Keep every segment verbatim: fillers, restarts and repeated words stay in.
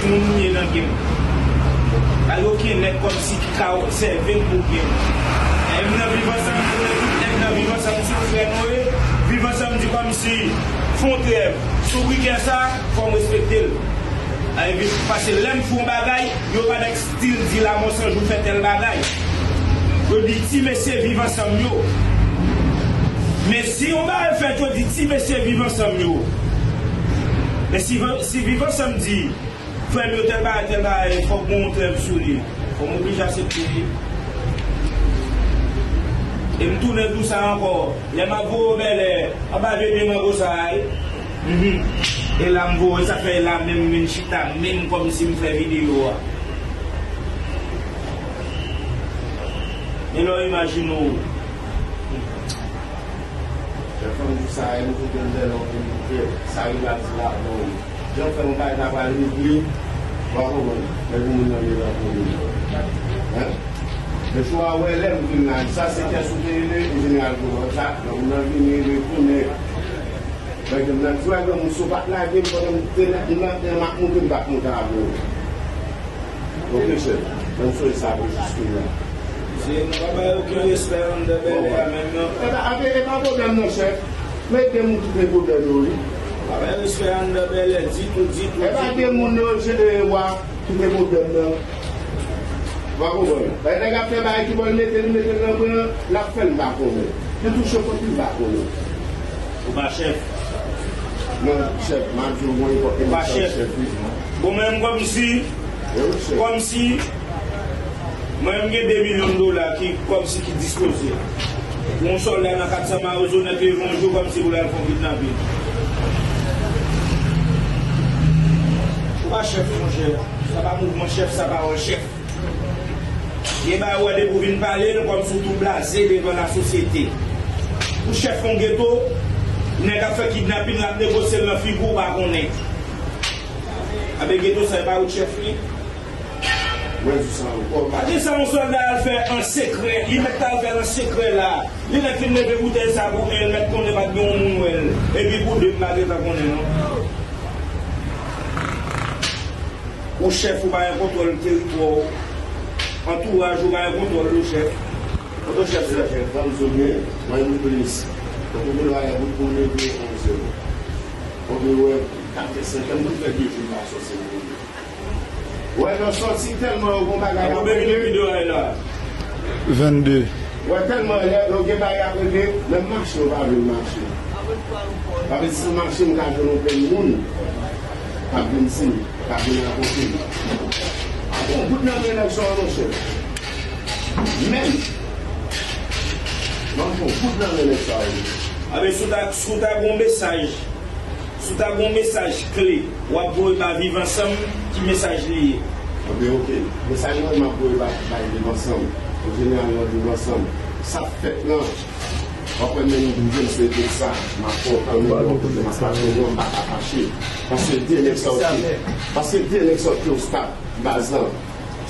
Moun m ye nan game. Pa gen okenn nèg kòmsi ki ka sèvi m pou game. Nèg m nan Viv Ansanm, m konnen tout nèg nan Viv Ansanm, si w frè nou ye, Viv Ansanm di kòmsi fè yon trèv. Sou weekend sa, fò m respekte l. Ay, vi-, paske lè m fè yon bagay, yo pa nèg still di Lamò San Jou fè tèl bagay. Yo di ti mesye Viv Ansanm yo. Men si yon bagay fèt, yo di ti mesye Viv Ansanm yo. Men si, si Viv Ansanm di, frè m yo tèl bagay, tèl bagay, fòk gon yon trèv sou li. Fò m oblije aksepte li. E m tounen di w sa ankò. Lè m ap voye w bèlè, anba vye pye mango sa a, wi. Mhm. E la m voye, sa fè e la menm m vin chita, menm kòmsi m fè videyo a. E lè w imajine w. Lè fanm di sa, e m tou gen bèlè w vin koute, sa rive a di la, non. Jan fè yon bagay ta pral regle, w a konprann, men pou moun nan vin rankontre. Hein? Men jou a wè lè m vin la, sa se kè sou te rele, e jeneral Gouvènman sa, nan moun nan vini, retounen. Mwen gen nan di, wè, granmoun, si w pa t lage m pandan m te nan, nan, nan m ap moute, m t ap moute avè w. Ok, chèf. Mwen m sonje sa pou jis kounye a. Se, nou pa bay okenn respè anndan bèlè a menm, non. E pa, e pa pwoblèm, non, chèf. Men gen moun ki gen pwoblèm yo, wi. Pa bay respè anndan bèlè ditou, ditou, ditou. E pa gen moun yo, je, e, wa, ki gen pwoblèm, non. Ou pa konprann? Bay nèg ap fè bagay ki bò l mete, li mete l nan pran, l ap fè l, m pa konnen. Li touche kot li, m pa konnen. Ou pa chèf. Non, chèf, m ap di w, mwen, e pa chèf, wi. Bon, men m kòmsi, kòmsi, mwen, m gen de milyon dola ki, kòmsi, ki dispoze. Pou yon sòlda nan kat san mawozo nèt leve yon jou kòmsi pou l al fè yon kidnapin. Ou pa chèf, monchè. Sa pa mouvman chèf, sa pawòl chèf. Gen bagay ou wè depi w vin pale, nou kòmsi w tou blaze devan lasosyete. Pou chèf yon geto, nèg ap fè kidnapin, l ap negosye l nan figi w, ou pa konnen. Abe geto sa, e pa ou chèf li? Mwen di sa ankò. Pa di sa yon sòlda al fè an sekrè, li mèt al fè l an sekrè la. Li mèt fin leve boutèy sa pou en, l mèt konnen pa t gen yon moun wè l. Epi pou de, m pa gentan konnen non. Ou chèf, ou pa gen kontwòl teritwa w. Antouraj ou pa gen kontwòl ou chèf. Kote w chèf sa? Chèf, fanm sou byen, mwen nou plis. Kote w vin wè bout pou leve onz ewo. Kote w wè kat e senk an, nou fè de jou pa sòse moun. Wè, nan sòti tèlman yo gon bagay ap regle. Konbyen videyo a ye la? Vennde. Wè, tèlman lè yo gen bagay ap regle, menm mache yo pa vle mache. Paske si mache m ka jwenn yon pèn moun k ap vin siy, k ap vin rakonte m. Bon, bout nan men nèg sa yo, monchè. Menm. Bon, bon, bout nan men nèg sa yo. Abe, si w ta, si w ta gon mesaj, si w ta gon mesaj kle, w ap voye ba Viv Ansanm, ki mesaj li ye? Anben, oke. Mesaj mwen, m ap voye ba, bay Viv Ansanm. An jeneral, nan Viv Ansanm. Sa k fèt lan, w ap wè menm James Ledesma, m ap kontan, m ap kontan, m ap pa kontan, m pa ka fache. Paske de nèg sa yo te, paske de nèg sa yo te obstak baz lan.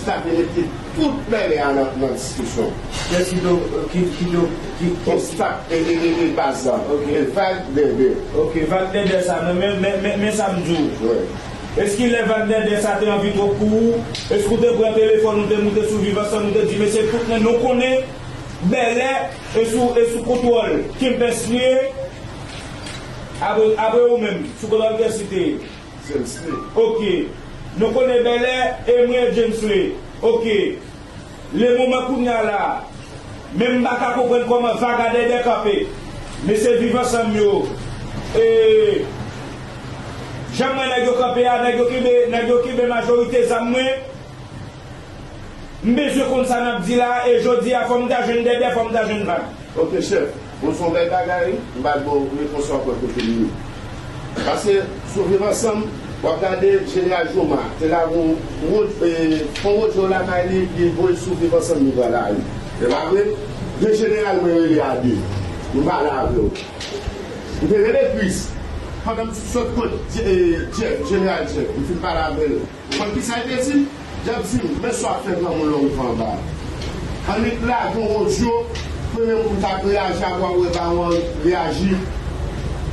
Sa te mete tout bèlè a nan, nan diskisyon. Kiyès ki do, ki, ki do, ki, ki obstak e, e, e, e baz la. Ok. E Vag Dèdè. Ok, Vag Dèdè sa, men, men, men, men, men sa m di w. Wi. Èske lè Vag Dèdè sa te anvi twòp pou ou? Èske w te pran telefòn, ou te moute sou Viv Ansanm, ou te di, mesye, tout nèg nou konnen, bèlè, e sou, e sou kontwòl, Kempès li ye, apre, apre ou menm, sou kontwòl kiyès li te ye? James li. Ok. Nou konnen bèlè e mwen James li. Ok. Le moman kounye a la, men m pa ka konprann kòman Vag a Dèdè kanpe. Mesye Viv Ansanm yo. E, jan m wè nèg yo kanpe a, nèg yo kenbe, nèg yo kenbe majorite zam mwen. M bezwen konn sa n ap di la, e jodi a, fò m ta jwenn Dèdè, fò m ta jwenn Vag. Ok, chèf. Bon, se yon bèl bagay, wi. M pa t ba w repons ou ankò kote m ye. Paske, sou Viv Ansanm, w ap gade Jeneral Joma, te lage yon wod-, e, fon wodyo lakay li, li voye sou Viv Ansanm, li pran lari. E pa vre? Gen jeneral mwen rele a de. M pale avè w. M te rele Chris. Pandan m sot kot Je-, e, Jeff, Jeneral Jeff, m fin pale avè l. Konn kisa l te di m? Djab di m, men sa w ap fè granmoun lè w rive anba. Annik lage yon odyo, premye moun k ap reyaji apre w wè bawon an reyaji,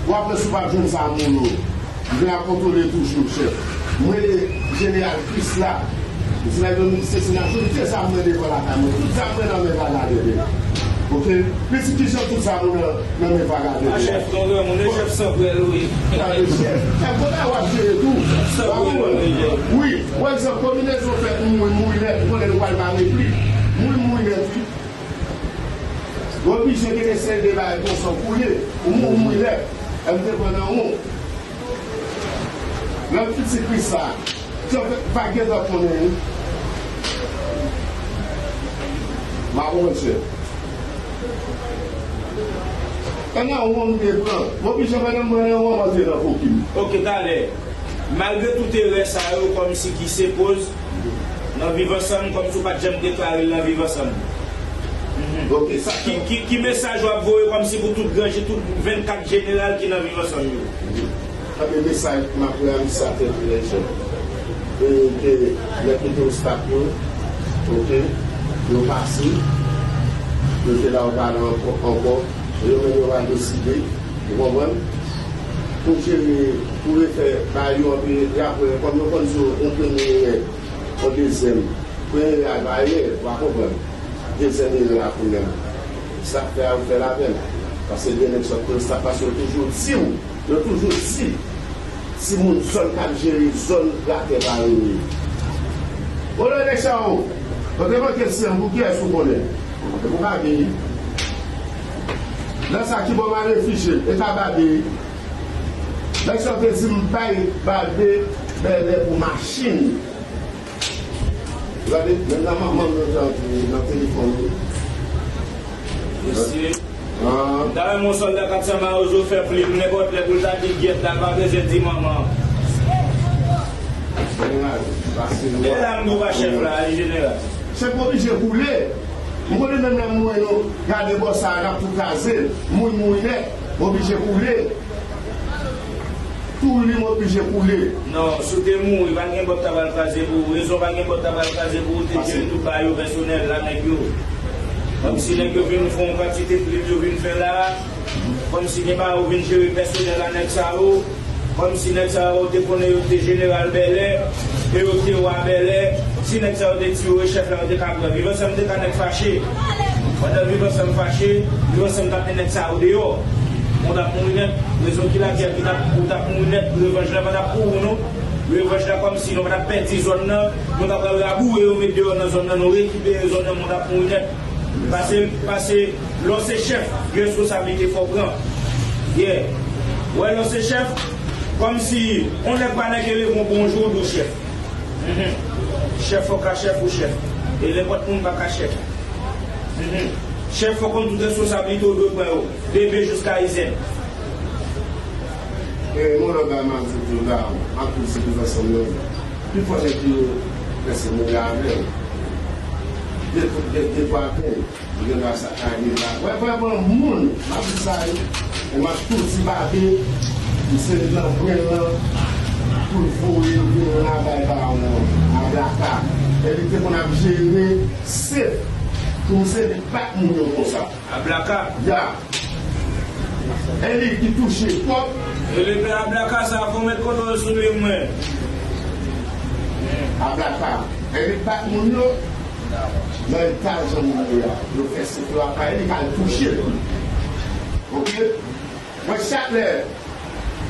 w ap wè si w p ap jwenn sa molo. M vle ap kontwole toujou, chèf. M rele Jeneral Krisla. Se nèg yo, se, se nan tout zam mwen devan lakay mwen. Tout zam mwen nan men vagabon yo. Oke? Pitit kijan tout zam ou nan, nan men vagabon yo. A chèf, non, granmoun, e chèf sanprèl, wi. Tande chèf. Chèf, kote w ap jere tou? Sanprèl, wi. Wi, pa egzanp, konbinezon fèt mouri, mouri nèt, ou konnen nou pral mare pli. Mouri, mouri nèt, wi. Yo oblije te eseye de bagay konsa pou ye. Ou mouri, mouri nèt. M te pran nan won. Nan pitit Krisla. Chèf pa gentan konnen, wi. M ap montre. E nan won m te pran. M oblije pran nan mwen nan won m antre nan koki m. Oke, talè. Malgre tout erè sa yo, kòmsi ki se poz nan Viv Ansanm, kòmsi w pa t janm deklare l nan Viv Ansanm. Mhm. Oke, sa ki, ki, ki mesaj w ap voye kòmsi pou tout granji, tout vennkat jeneral ki nan Viv Ansanm yo? Tanpri, mesaj m ap voye a, misye a te di lèzòm. E ke lè kite obstak yo, oke, yo pase, yo te la yo pale ankò, ankò, yo menm yo va deside, ou konprann? Pou jere, pou refè bagay yo anpi, e apre, kòm yo konn sou yon premye erè, yon dezyèm, premye erè a pa erè, ou pa konprann? Dezyèm erè a kounye a. Sa k fè a, ou fè lapèn. Paske gen nèg sòt nan staf, paske yo toujou di w, yo toujou di, timoun zòn k ap jere zòn gratè pa renye. Olè nèg sa yo, yo te manke sèm pou kiyès ou konnen? E pou Babe. Nan sa ki bò m al refije, e pa Babe. Nèg sa yo te di m bay Babe bèlè pou machin. Gade, menm nan manman m yo te antre nan telefòn yo. Mesye. Ah. M ta renmen yon sòlda kat san Mawozo fè plim nenpòt lè pou l ta di l gyèt la, l pa bezwen di manman. Jeneral, pase nou. E la m di w pa chèf la, jeneral. Chèf oblije koule. M konnen menm lè m wè nou gade bò sa a, n ap tou kraze l. Mouri, mouri nèt. Oblije koule. Tou li m oblije koule. Non, si w te mouri, pa t gen bòt ta pral kraze pou ou. Rezon pa t gen bòt ta pral kraze pou ou, te jere tout bagay yo pèsonèl la, nèg yo. Kòmsi nèg yo vin fè yon kantite plim yo vin fè la. Kòmsi gen bagay yo vin jere pèsonèl a nèg sa yo. Kòmsi nèg sa yo te konnen yo te jeneral bèlè, e yo te wa bèlè. Si nèg sa yo te tiye yo, chèf la yo te ka pran. Viv Ansanm te ka nèk fache. Pandan Viv Ansanm fache, Viv Ansanm t ap met nèg sa yo deyò. Moun t ap mouri nèt. Rezon ki lakèl ki t ap, ou t ap mouri nèt. Revanj la pa t ap pou ou non. Revanj la kòmsi nou pa t ap pèdi zòn nan. Nou ta pral raboure yo, met deyò nan zòn nan, nou rekipere zòn nan, moun t ap mouri nèt. Pase, pase, lè w se chèf, gen responsablite fò w pran. Yeah. Wè, lè w se chèf, kòmsi yon nèg pa nèg e leve yon bonjou, ou di w chèf. Mhm. Chèf fò w ka chèf ou chèf. E nenpòt moun pa ka chèf. Mhm. Chèf fò w konn tout responsablite w dwe pran yo. Bebe jiska izèn. E yon lòt bagay m ap di tou la, m ap di se Viv Ansanm nan. Pifò nèg yo prèske mouri avè l. De, de, de twa pèn, yo gen dwa sa ka gen la. Wè, vrèman, moun, m ap di sa, wi. E m ap tou di Babe, li se nan pwen lan, pou l voye l vin lakay pa w, Ablaka. E li te konn ap jere sèf, pou m se li bat moun yo konsa. Ablaka. Ya. E li ki touche twòp. E li pè Ablaka sa, fò w met kontwòl sou li, mwen. Ablaka. E li bat moun yo. Nan eta jan moun yo a. Yo fè sèf yo apa, e li ka al touche l. Oke? Mwen chak lè.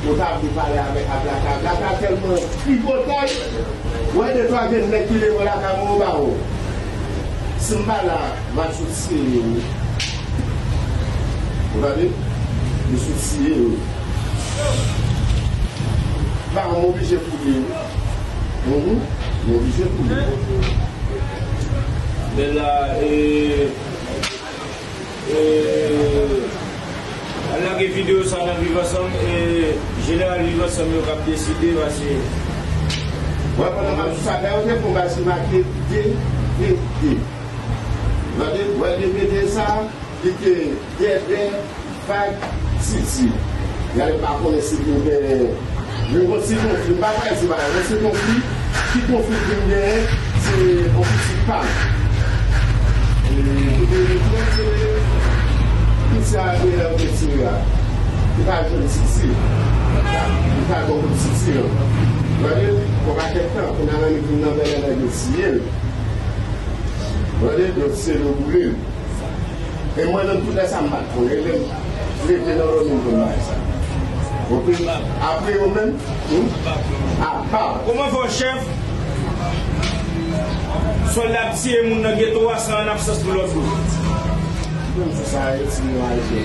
Yo ta vle pale avèk Ablaka. Ablaka tèlman tripotay. Wè de twa grenn nèg ki leve lakay mwen, yo ba ou. Si m pa la, m ap sot siye yo, wi. Ou tande? Yo sot siye yo. Ba ou, m oblije koule, wi. Mhm. M oblije koule. Men la, e, E, al lage videyo sa nan Viv Ansanm, e, jeneral Viv Ansanm yo k ap deside, paske. Wè, pandan m ap di sa, dayè, yo te fè yon bagay ki make D V D. Gade, wè D V D sa, li te Dèdè, Vag, Titi. Gade, m pa konnen si nou gen Mwen konn si konfli, m pa kwè se bagay, mwen se konfli, ki konfli ki m genyen, se yon pitit pa m. E, kote yo te retire, pitit a, e, retire a. Li pa jwenn sisi. Li pa gon kout sisi, non. Tande, yon pakèt tan, kounye a nèg vin nan bèlè, nèg yo siye l. Tande, yo siye l, yo boule l. E mwen menm, tout lè sa, m pa t konn. E lè m leve nan dòmi, m konn bagay sa. Oke? Apre yo menm, hmm? Apa. Kòman fè w, chèf? Sòlda ap tiye moun nan geto a san an absans pou lòt bout. Menm sou sa, yo ti nou aje.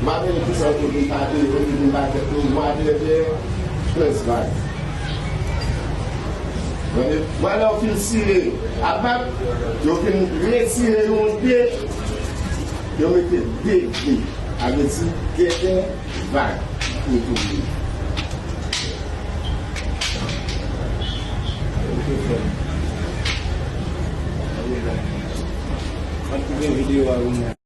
M ap vin pou sa, pou vin pa te, pou vin pa te, pou vwa te, te, plis vag. Tande, vwa lè yo fin sire, apa, yo fin retire yon de, yo mete de de. A vle di, gentan vag pou touye. Mwen twouve videyo a,